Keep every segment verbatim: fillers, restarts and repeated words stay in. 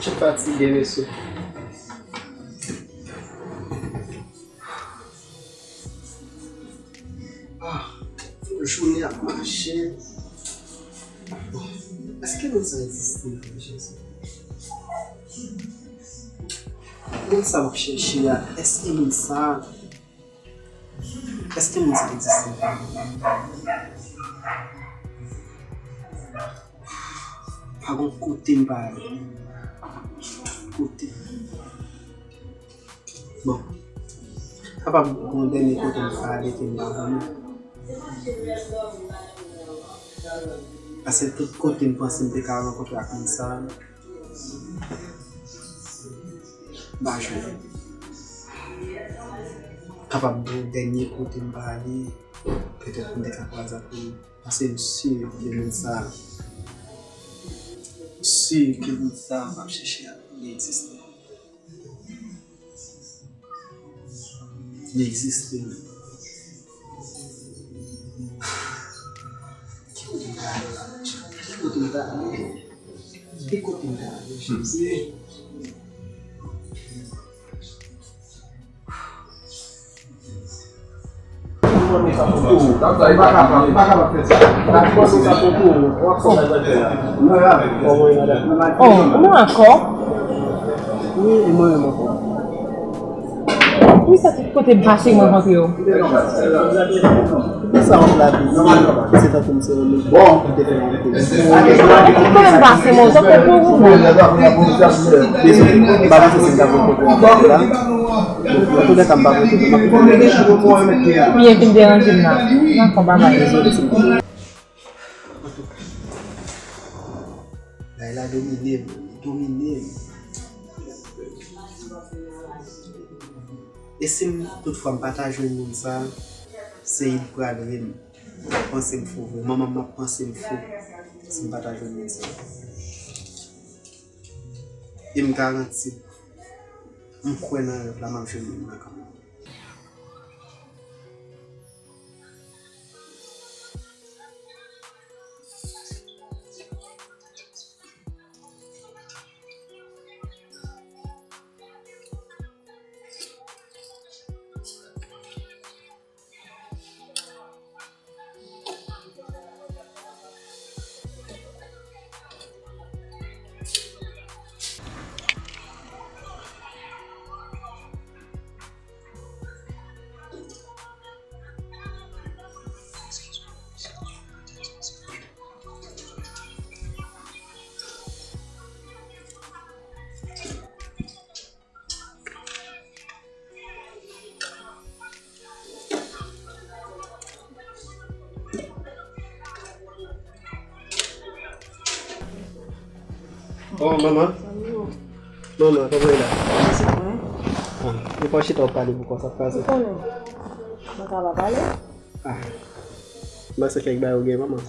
Jan fatige, mesye. Ah, jounen ap mache. Bon, èske moun sa egziste vre, Jezi? Moun sa m ap chèche a, èske moun sa, èske moun sa egziste vre? Pa gon kote m pa ale. Kote. Bon, kapab gon dènye kote m ka ale ke m pa konnen. Paske tout kote m panse m te ka rankontre ak moun sa, m pa jwenn. Kapab gon dènye kote m pa ale, petèt m te ka kwaze ak li. Paske m si ke moun sa, m si ke moun sa m ap chèche a, li egziste. Li egziste. Ki kote m ta ale? Ki kote m ta ale? Ki kote m ta ale, Jezi? Oh, ou menm ankò? Wi, e mwen menm ankò. Wi, sa tout kote m pase, mwen rankontre w. Poukisa w ap lage di se tankou m se yon moun ki te fè yon kote? Kote m pase, mwen, sa fè pou ou, mwen. Dezole, m pa panse si m ta pran kote w la. Antouka, m pa kote m ap kote. Byen vin deranje m la. Nan fon bagay. Dezole, silvouplè. Bagay la domine m, domine m. E si m, toutfwa, m pa ta jwenn moun sa, se li k pral rele m. L ap panse m fou vre. Manman m ap panse m fou si m pa ta jwenn moun sa. E m garanti, m kwè nan rèv la, m ap jwenn moun nan kanmenm. Oh, manman. Manman, kòman w ye la? Mwen. Ah, nou pa chita w pale pou konsa pase. Ou konnen. Mwen ka pa pale. Ah. Mwen se kèk bagay ou gen, manman.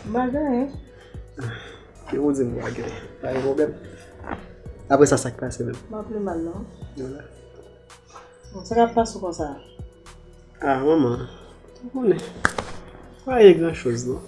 M pa gen anyen. Ah, ki ou di m pa gen? Pa gen pwoblèm. Apre sa, sa k pase menm? M ap pi mal, non. Vwala. Bon, sa k ap pase w konsa? Ah, manman, ou konnen. Pa gen gran choz, non.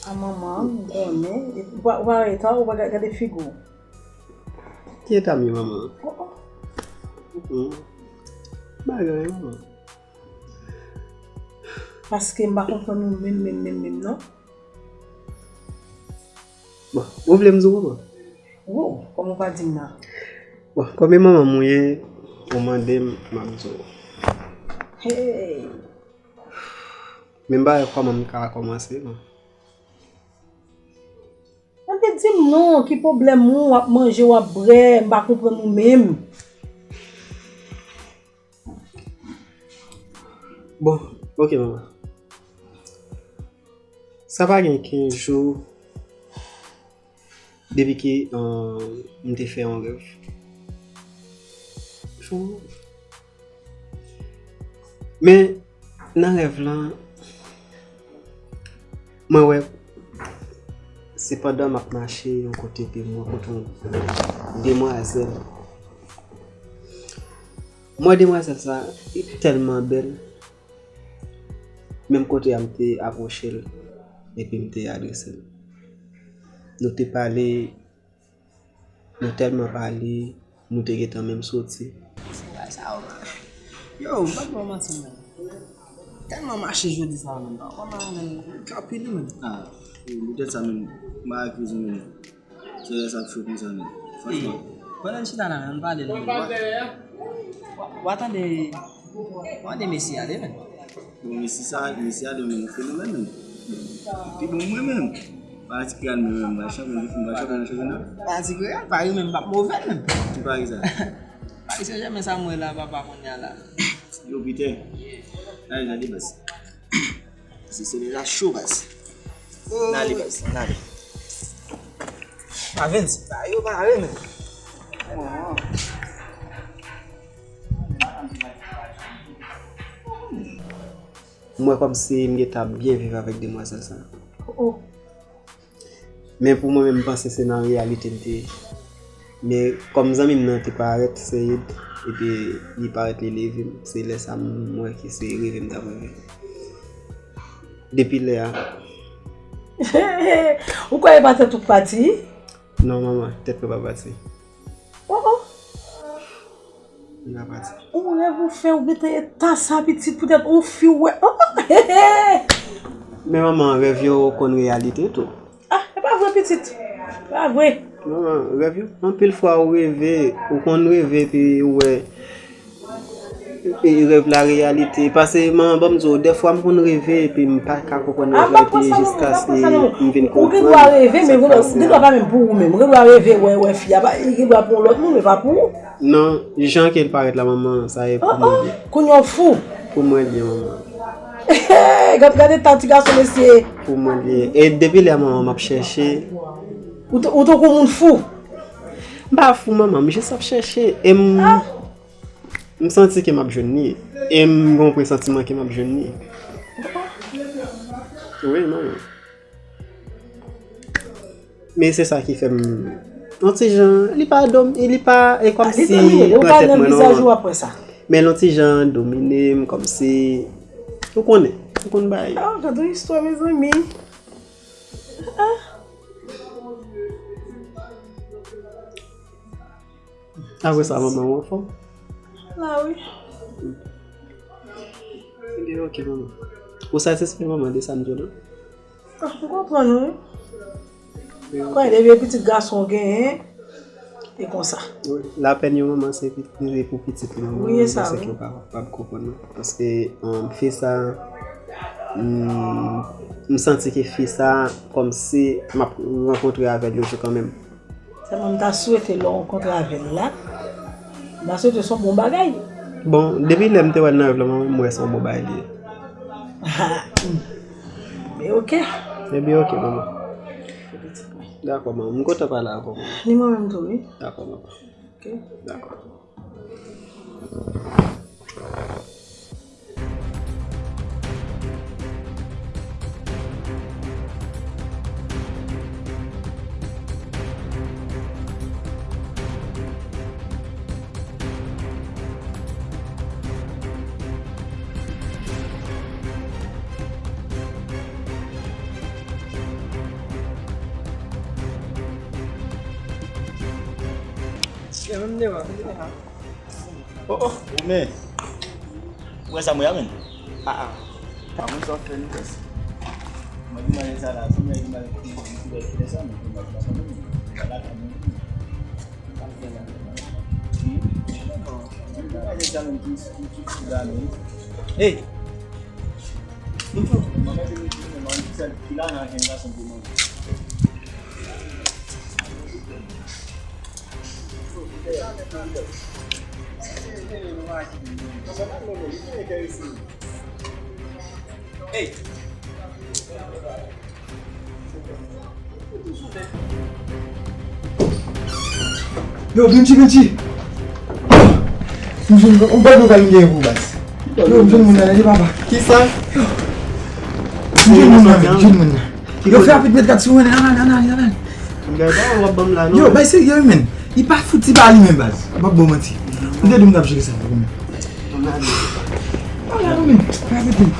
Ah, manman, m konnen. Ou pa, ou pa wè eta w, ou pa ga-, gade figi w. Ki eta m ye, manman? Oh, oh. Mm. Bagay, manman. Paske m pa konprann ou menm, menm, menm, menm, non. Bon, ou vle m di w kòman? Wo, kòman w pa di m nan? Bon, kòm e manman m ou ye, ou mande m, m ap di w. Hey! Men m pa wè kòman m ka kòmanse, non. Anben di m non, ki pwoblèm ou, w ap manje, w ap bwè, m pa konprann ou menm. Bon, oke, manman. Sa pa gen kenz jou depi ke, euh, m te fè yon rèv. Fè yon rèv. Men, nan rèv lan, mwen wè, se pandan m ap mache yon kote ke mwen rankontre yon demwazèl. Mwen, demwazèl sa, li tèlman bèl. Menm kote a, m te apwoche l, epi m te adrese l. Nou te pale, nou tèlman pale, nou te gentan menm soti. Bagay sa yo, yo, m p ap ba w manti, menm. Tèlman mache jodi sa, menm. Kòman, menm, m kapile, menm. Ah, poutèt sa, menm, m pa ak rezon, menm. Se lè sa k cho konsa, menm. Franchman. Pandan n chita la, menm, n pale, menm. W a tande, w a tande mesye a, menm. Bon, mesye sa, mesye a, menm, yon fenomèn, menm. Pi bon mwen, menm. Pati Kreyòl, menm, menm, m pral chanpyon, m pral chanpyon nan chanpyona. Pati Kreyòl, Paris, menm, p ap move, menm. Ki Paris sa? Paris Saint-Germain sa, mwen la, papa, kounye a la. Yo, Peter. Gade, gade, baz. Se, se deja cho, baz. N ale, baz, n ale. Avens, ba yo ba renmen. M wè kòmsi m gentan ap byen viv avèk demwazèl sa. Oh, oh. Men pou mwen menm, m panse se nan reyalite m te ye. Men kòm zanmi m nan te parèt Seyid, epi li parèt li leve m, se lè sa m wè ke se reve m t ap reve. Depi lè a. Ou kwè e pa tèt ou k pati? Non, manman, tèt mwen pa pati. Oh, oh. Li pa pati. Yon rèv ou fè, ou gentan eta sa pitit poutèt yon fi ou wè. Oh, oh, he, he. Men manman, rèv yo konn reyalite tou. Ah, e pa vre pitit. E pa vre. Manman, rèv yo, anpil fwa ou reve, ou konn reve epi ou wè e rèv la reyalite. Paske manman, ban m di w, dèfwa m konn reve epi m pa ka konprann rèv la epi jiskaske m vin konprann sa k pase a. Ou gen dwa reve, men ou gen dwa pa menm pou ou menm. Ou gen dwa reve, wè, wè fi a, li gen dwa pou yon lòt moun, men pa pou ou. Non, jan ke l parèt la, manman, sa e pou mwen l ye. Kounye a w fou. Pou mwen l ye, manman. Gad, gad eta ti gason, mesye. Pou mwen l ye. E depi lè a, manman, m ap chèche. Ou t-, ou tankou moun fou. M pa fou, manman, m jis ap chèche. E m, m santi ke m ap jwenn li. E m gen yon presantiman ke m ap jwenn li. Wi, manman. Men se sa ki fè m yon ti jan, li pa dòm, li pa, e kòmsi pran tèt mwen non. Men yon ti jan domine m, kòmsi, ou konnen, ou konn bagay. Ah, gade yon istwa, mezanmi. Ah. Apre sa, manman, ou anfòm? La, wi. Ebyen, ok, manman. Ou satisfè, manman, de sa m di w la? Ah, m konprann, wi. Ebyen, ok. Kwè, depi pitit gason w genyen, e konsa. Wi, lapèn yon manman, se pi-, se pou pitit li, manman. Wi, e sa, wi. Yo pa kapab konprann, non. Paske, um, fi sa, mm, m santi ke fi sa, kòmsi m ap rankontre avè l yon jou kanmenm. Sèlman m ta swete lè w rankontre avè l la, m ta swete se yon bon bagay. Bon, depi lè m te wè l nan rèv la, mwen menm, m wè se yon bon bagay li ye. Men ok. Ebyen, ok, manman. Dakò, manman. M kontan pale avè w, manman. Ni mwen menm tou, wi. Dakò, manman. Ok. Dakò. Yo, menm devan. Oh, oh, men. Ou wè sa mwen a, men? Ah, ah. Pa mwen sa w fè nou fè sa. Mwen di mwen sa la, sou mwen di mwen ki koulè sa, men mwen di mwen sa, men mwen la ka mwen. Hey! Hey! Yo, Benji, Benji! M jwenn yon bèl nouvèl m genyen pou ou, baz. Yo, m jwenn moun nan, li papa. Kisa? M jwenn moun nan, men, m jwenn moun nan. Yo, fè rapid, met gad sou mwen, ann ale, ann ale, ann ale. M gade pa w ap ban m la, non. Yo, bay serye, wi, men. Li pa fouti pa li menm, baz. M p ap ba w manti. M te di w m t ap jere sa pou ou, men. Ann ale. Ann ale, men. Fè rapid, men.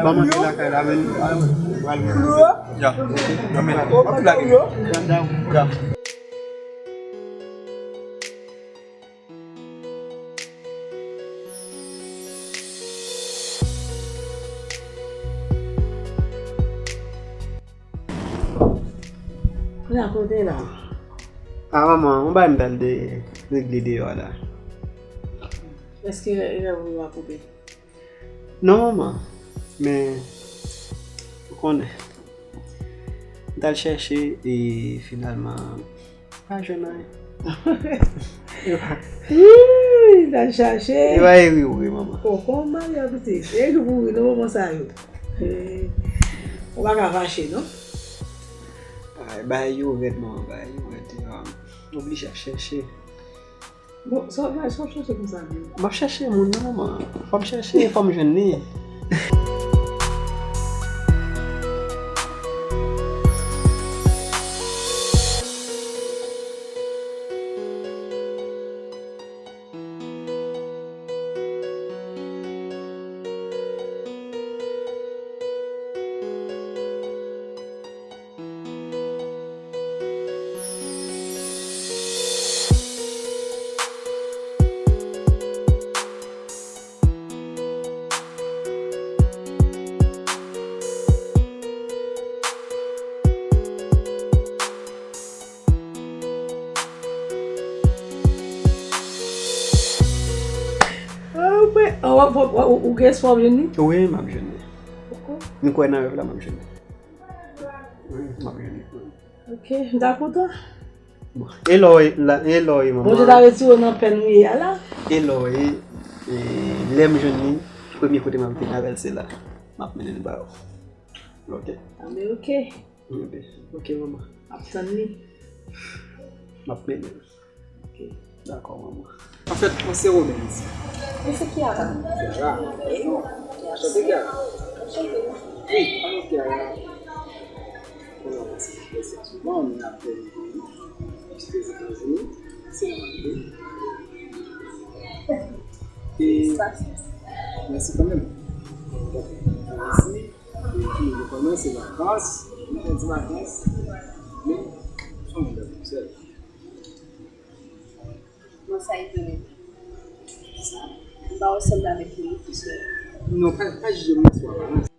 Ban m antre lakay la, men. Ya. Anmèn. W ap tou lage. Ya. Kounye a, kote la? A, manman, yon bagay m t al de regle deyò a la. Èske rèv ou yo a koupe? Non, manman. Men, ou konnen. M t al chèche e finalman, pa jwenn anyen. Wi, t al chache. E pa eri ou, wi, manman. Kòkò m marye a pitit. E ki pou ri nan moman sa yo. Eh, ou pa ka fache, non? Ay, bagay yo rèd, manman, bagay yo rèd. M oblije ap chèche. Bon, sa w ap, sa w ap chèche konsa menm? M ap chèche moun nan, manman. Fò m chèche, fò m jwenn li. Ou, ou, ou, ou, ou gen espwa w ap jwenn li? Wi, m ap jwenn li. M kwè nan rèv la, m ap jwenn li. Wi, m ap jwenn li. Ok, m ta kontan. Bon, e lè w ye la, e lè w ye manman? Bondye ta retire w nan pèn ou ye a la. E lè w ye, e, lè m jwenn li, premye kote m ap vin avè l se la. M ap mennen l ba ou. Ok. Anben ok. Ok, ok manman. M ap tann li. M ap mennen l. Ok. Dakò manman. Anfèt, mwen se Romens. Mwen se Kiara. Kiara. Anchante Kiara. Anchante. Wi, alò Kiara. Bon, mwen se Kiara, se souvan, men apre, se Etazini, se la m ap viv. E, mèsi kanmenm. Donk, mwen isi, e ki nou konnen se vakans, nou fè ti vakans, men, se yon bèl konsèy. Mwen sa etone. M pa wè sèl la avèk li, piske. Non, pa, pa jije moun sou aparans.